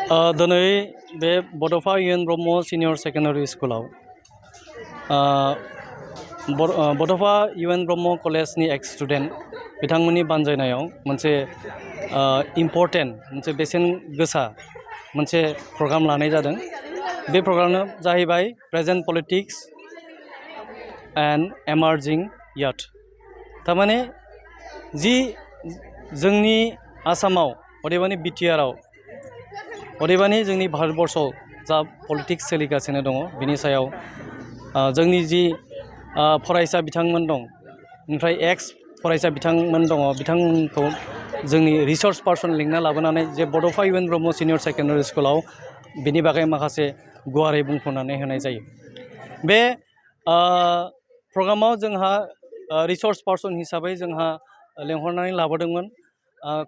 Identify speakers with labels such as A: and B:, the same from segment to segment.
A: दिनै बे Bodofa U N Brahma senior secondary स्कुलाव बड'फा इउ एन ब्रह्म कलेजनि एक्स स्टुडेन्ट बिथांमोननि बानजायनायाव मोनसे इम्परटेन्ट मोनसे बेसेन गोसा मोनसे प्रग्राम लानाय जादों। बे प्रग्रामानो जाहैबाय प्रेजेन्ट पलिटिक्स एन्ड एमार्जिं याथ। थारमाने जि जोंनि आसामाव अदेबानि बिटिआरआव अदेबानि जोंनि भारतबर्षआव जा पलिटिक्स सोलिगासिनो दङ बिनि सायाव जोंनि जि फरायसा बिथांमोन दं ओमफ्राय एक्स फरायसा बिथांमोन दङ बिथांमोनखौ जोंनि रिसर्च पार्सन लिंना लाबोनानै जे Bodofa U N Brahma senior secondary स्कुलाव बिनि बागै माखासे गुवारै बुंफोरनानै होनाय जायो। बे प्रग्रामाव जोंहा रिसर्च पार्सन हिसाबै जोंहा लेंहरनानै लाबोदोंमोन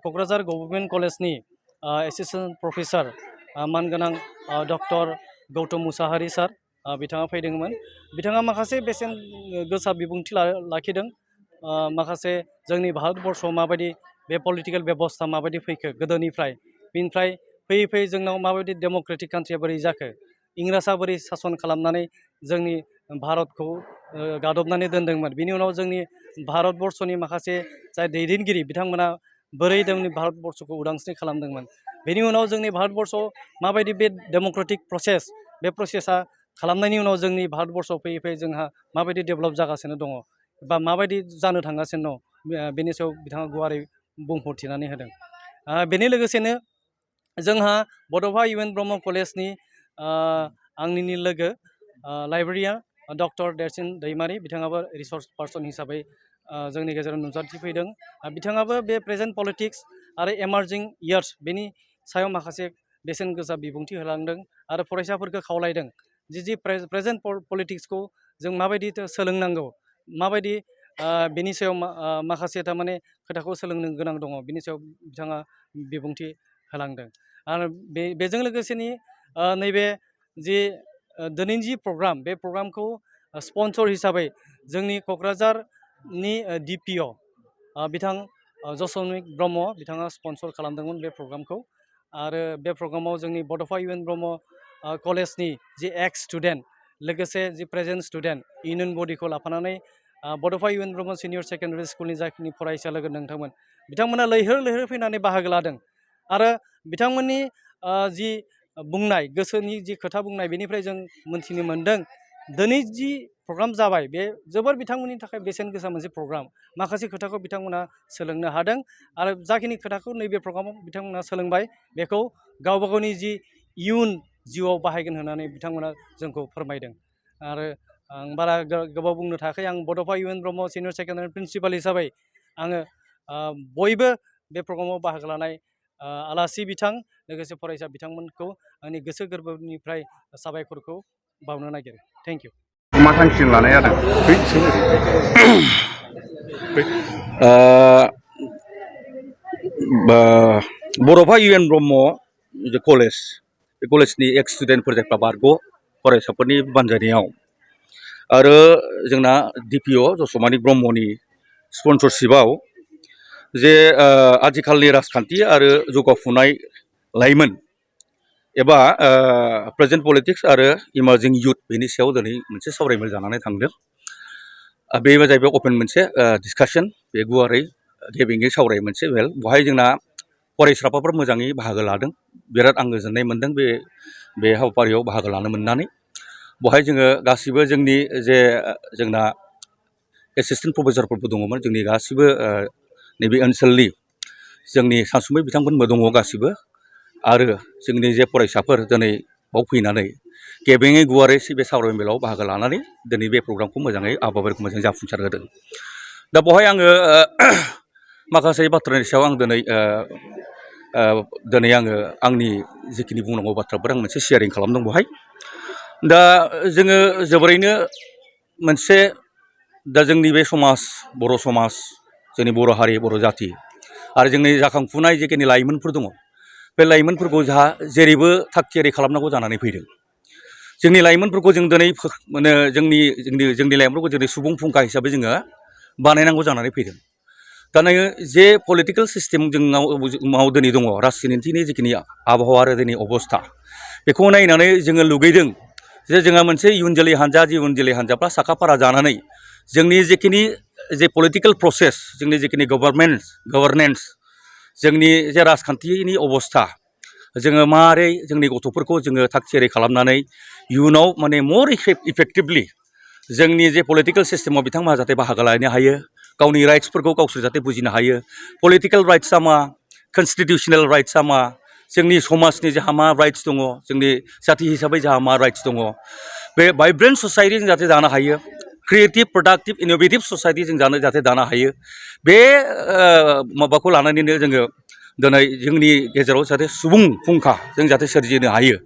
A: क'क्राझार गभर्नमेन्ट कलेजनि एसिस्टेन्ट प्रफेसर मानगोनां डक्टर गौतम मुसाहारि सार बिथाङा फैदोंमोन। बिथाङा माखासे बेसेन गोसा बिबुंथि लाखिदों। माखासे जोंनि भारतबर्षआव माबायदि बे पलिटिकेल बेबस्था माबायदि फैखो गोदोनिफ्राय बिनिफ्राय फैयै फैयै जोंनाव माबायदि डेम'क्रेटिक कान्ट्रिया बोरै जाखो, इंराजआ बोरै सासन खालामनानै जोंनि भारतखौ गादबनानै दोनदोंमोन, बिनि उनाव जोंनि भारतबर्षनि माखासे जाय दैदेनगिरि बिथांमोना बोरै जोंनि भारतबर्षखौ उदांस्रि खालामदोंमोन, बेनि उनाव जोंनि भारतबर्षआव माबायदि बे डेम'क्रेटिक प्रसेस बे प्रसेसा खालामनायनि उनाव जोंनि भारतबर्षआव फैयै फैयै जोंहा माबायदि डेभेलप जागासिनो दङ बा माबायदि जानो थांगासिनो दं बेनि सायाव बिथाङा गुवारै बुंफोरथिनानै होदों। बेनि लोगोसेनो जोंहा बड'फा इउ एन ब्रह्म कलेजनि आंनिनो लोगो लाइब्रेरियान डक्टर देरसिन दैमारि बिथाङाबो रिसर्च पार्सन हिसाबै जोंनि गेजेराव नुजाथिफैदों। बिथाङाबो बे प्रेजेन्ट पलिटिक्स आरो एमार्जिं यार्स बेनि सायाव माखासे बेसेन गोसा बिबुंथि होलांदों आरो फरायसाफोरखौ खावलायदों जि प्रेजेन्ट पलिटिक्सखौ जों माबायदि सोलोंनांगौ, माबायदि बेनि सायाव माखासे थारमाने खोथाखौ सोलोंनो गोनां दङ बिनि सायाव बिथाङा बिबुंथि होलांदों। आरो बेजों लोगोसेनि नैबे जि दिनैनि जि प्रग्राम बे प्रग्रामखौ स्पन्सर हिसाबै जोंनि क'क्राझारनि DPO बिथां जसमिक ब्रह्म बिथाङा स्पन्सर खालामदोंमोन बे प्रग्रामखौ। आरो बे प्रग्रामाव जोंनि बड'फा इउ एन ब्रह्म कलेजनि जि एक्स स्टुडेन्ट लोगोसे जि प्रेजेन्ट स्टुडेन्ट इउनियन बडिखौ लाफानानै Bodofa U N Brahma senior secondary स्कुलनि जाखिनि फरायसा लोगो नोंथांमोन बिथांमोना लैहोर लैहोर फैनानै बाहागो लादों। आरो बिथांमोननि जि बुंनाय गोसोनि जि खोथा बुंनाय बेनिफ्राय जों मोन्थिनो मोन्दों दिनै जि प्रग्राम जाबाय बे जोबोर बिथांमोननि थाखाय बेसेन गोसा मोनसे प्रग्राम। माखासे खोथाखौ बिथांमोना सोलोंनो हादों आरो जाखिनि खोथाखौ नैबे प्रग्रामाव बिथांमोना सोलोंबाय बेखौ गावबा गावनि जि इयुन जिउआव बाहायगोन होननानै बिथांमोना जोंखौ फोरमायदों। आरो आं बारा गोबाव बुंनो थाखाय आं Bodofa U N Brahma senior secondary principal हिसाबै आङो बयबो बे प्रग्रामाव बाहागो लानाय आलासि बिथां लोगोसे फरायसा बिथांमोनखौ आंनि गोसो गोरबोनिफ्राय साबायखरखौ बावनो नागिरो। Thank you.
B: मा थांखि लानाय जादों?
C: बड'फा इउ एन ब्रह्म जे कलेज बे कलेजनि एक्स स्टुडेन्टफोर जायफ्रा बारग' फरायसाफोरनि बानजायनायाव आरो जोंना DPO जसमानि ब्रह्मनि स्पन्सरशिपआव जे आथिखालनि राजखान्थि आरो जौगाफुनाय लाइमोन एबा प्रेजेन्ट पलिटिक्स आरो इमार्जिं इयुथ बेनि सायाव दिनै मोनसे सावरायमेल जानानै थांदों। बे जाहैबाय अपेन मोनसे डिसकासन, बे गुवारै गेबेङै सावराय मोनसे मेल। बेवहाय जोंना फरायसाफोर मोजाङै बाहागो लादों। बिराद आं गोजोननाय मोन्दों बे हाबाफारियाव बाहागो लानो मोननानै। बेवहाय जोङो गासिबो जोंनि जे जोंना एसिस्टेन्ट प्रफेसरफोरबो दङमोन, जोंनि गासिबो नैबे ओनसोलनि जोंनि सानसुमै बिथांमोनबो दङ गासिबो। आरो जोंनि जे फरायसाफोर दिनै बाव फैनानै गेबेङै गुवारै बे सावरायमेलाव बाहागो लानानै दिनै बे प्रग्रामखौ मोजाङै हाबाफारिखौ मोजाङै जाफुंसार होदों। दा बेवहाय आङो माखासे बाथ्रानि सायाव आं दिनै आङो आंनि जिखिनि बुंनांगौ बाथ्राफोर आं मोनसे शेयारिं खालामदों बेवहाय। दा जोङो जोबोरैनो मोनसे दा जोंनि बे समाज बर' समाज, जोंनि बर' हारि बर' जाथि आरो जोंनि जाखांफुनाय जिखिनि लाइमोनफोर दङ बे लाइमोनफोरखौ जोंहा जेरैबो थाग थियारि खालामनांगौ जानानै फैदों। जोंनि लाइमोनफोरखौ जों दिनै जोंनि लाइमोनफोरखौ दिनै सुबुं फुंखा हिसाबै जोङो बानायनांगौ जानानै फैदों। दा नोङो जे पलिटिकेल सिस्टेम जोंनाव दिनै दङ राजनितिनि जिखिनि आबहावा आरो दिनै अबस्था बेखौ नायनानै जोङो लुगैदों जे जोंहा मोनसे इयुन जोलै हान्जा जे इयुन जोलै हान्जाफ्रा साखाफारा जानानै जोंनि जिखिनि जे पलिटिकेल प्रसेस जोंनि जिखिनि गभर्नेन्स जोंनि जे राजखान्थिनि अबस्था जोङो मारै जोंनि गथ'फोरखौ जोङो थाग थियारि खालामनानै इयुनाव माने मर इफेक्टिभलि जोंनि जे पलिटिकेल सिस्टेमाव बिथांमोनहा जाहाथे बाहागो लानो हायो गावनि राइट्सफोरखौ गावसोर जाहाथे बुजिनो हायो पलिटिकेल राइट्सआ मा कनस्टिटिउसनेल राइट्सआ मा जोंनि समाजनि जोंहा मा राइट्स दङ जोंनि जाथि हिसाबै जोंहा मा राइट्स दङ बे भाइब्रेन्ट ससाइटि जों जाहाथे दानो हायो क्रिएटिभ प्रडाक्टिभ इन'भेटिभ ससाइटि जों जाहाथे दानो हायो बे माबाखौ लानानैनो जोङो दिनै जोंनि गेजेराव जाहाथे सुबुं फुंखा जों जाहाथे सोरजिनो हायो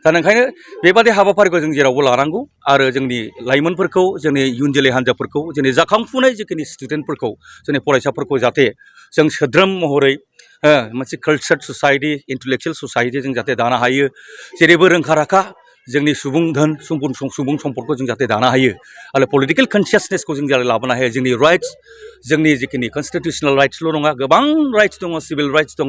C: दा ओंखायनो बेबादि हाबाफारिखौ जों जेरावबो लानांगौ आरो जोंनि लाइमोनफोरखौ जोंनि इयुन जोलै हान्जाफोरखौ जोंनि जाखांफुनाय जिखिनि स्टुडेन्टफोरखौ जोंनि फरायसाफोरखौ जाहाथे जों सोद्रोम महरै मोनसे कालचार्ड ससाइटि इन्टेलेक्सुवेल ससाइटि जों जाहाथे दानो हायो जेरैबो रोंखा राखा जोंनि सुबुं धोन सुबुं सम्पदखौ जों जाहाथे दानो हायो आरो पलिटिकेल कनसियासनेसखौ जों जाहाथे लाबोनो हायो जोंनि राइट्स जोंनि जिखिनि कनस्टिटिउसनेल राइट्सल' नङा गोबां राइट्स दङ सिभिल राइट्स दङ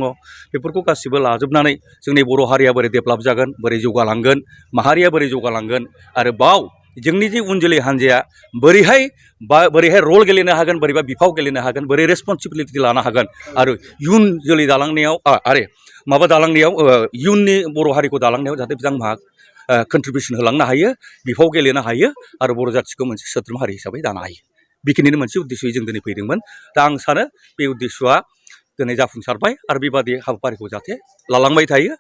C: बेफोरखौ गासिबो लाजोबनानै जोंनि बर' हारिया बोरै डेभेलप जागोन बोरै जौगालांगोन माहारिया बोरै जौगालांगोन आरो बाव जोंनि जे उन जोलै हान्जाया बोरैहाय रल गेलेनो हागोन बोरैबा बिफाव गेलेनो हागोन बोरै रेसपन्सिबिलिटि लानो हागोन आरो इयुन जोलै दालांनायाव आरो माबा दालांनायाव इयुननि बर' हारिखौ दालांनायाव जाहाथे बिथांमोनहा कन्ट्रिबिउसन होलांनो हायो बिफाव गेलेनो हायो आरो बर' जाथिखौ मोनसे सोद्रोम हारि हिसाबै दानो हायो बेखिनिनो मोनसे उद्देश्ययै जों दिनै फैदोंमोन दा आं सानो बे उद्देश्यआ दिनै जाफुंसारबाय आरो बेबादि हाबाफारिखौ जाहाथे लालांबाय थायो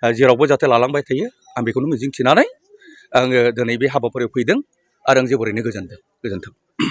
C: जेरावबो जाहाथे लालांबाय थायो आं बेखौनो मिजिंथिनानै आङो दिनै बे हाबाफारियाव फैदों आरो आं जोबोरैनो गोजोनदों गोजोन्थों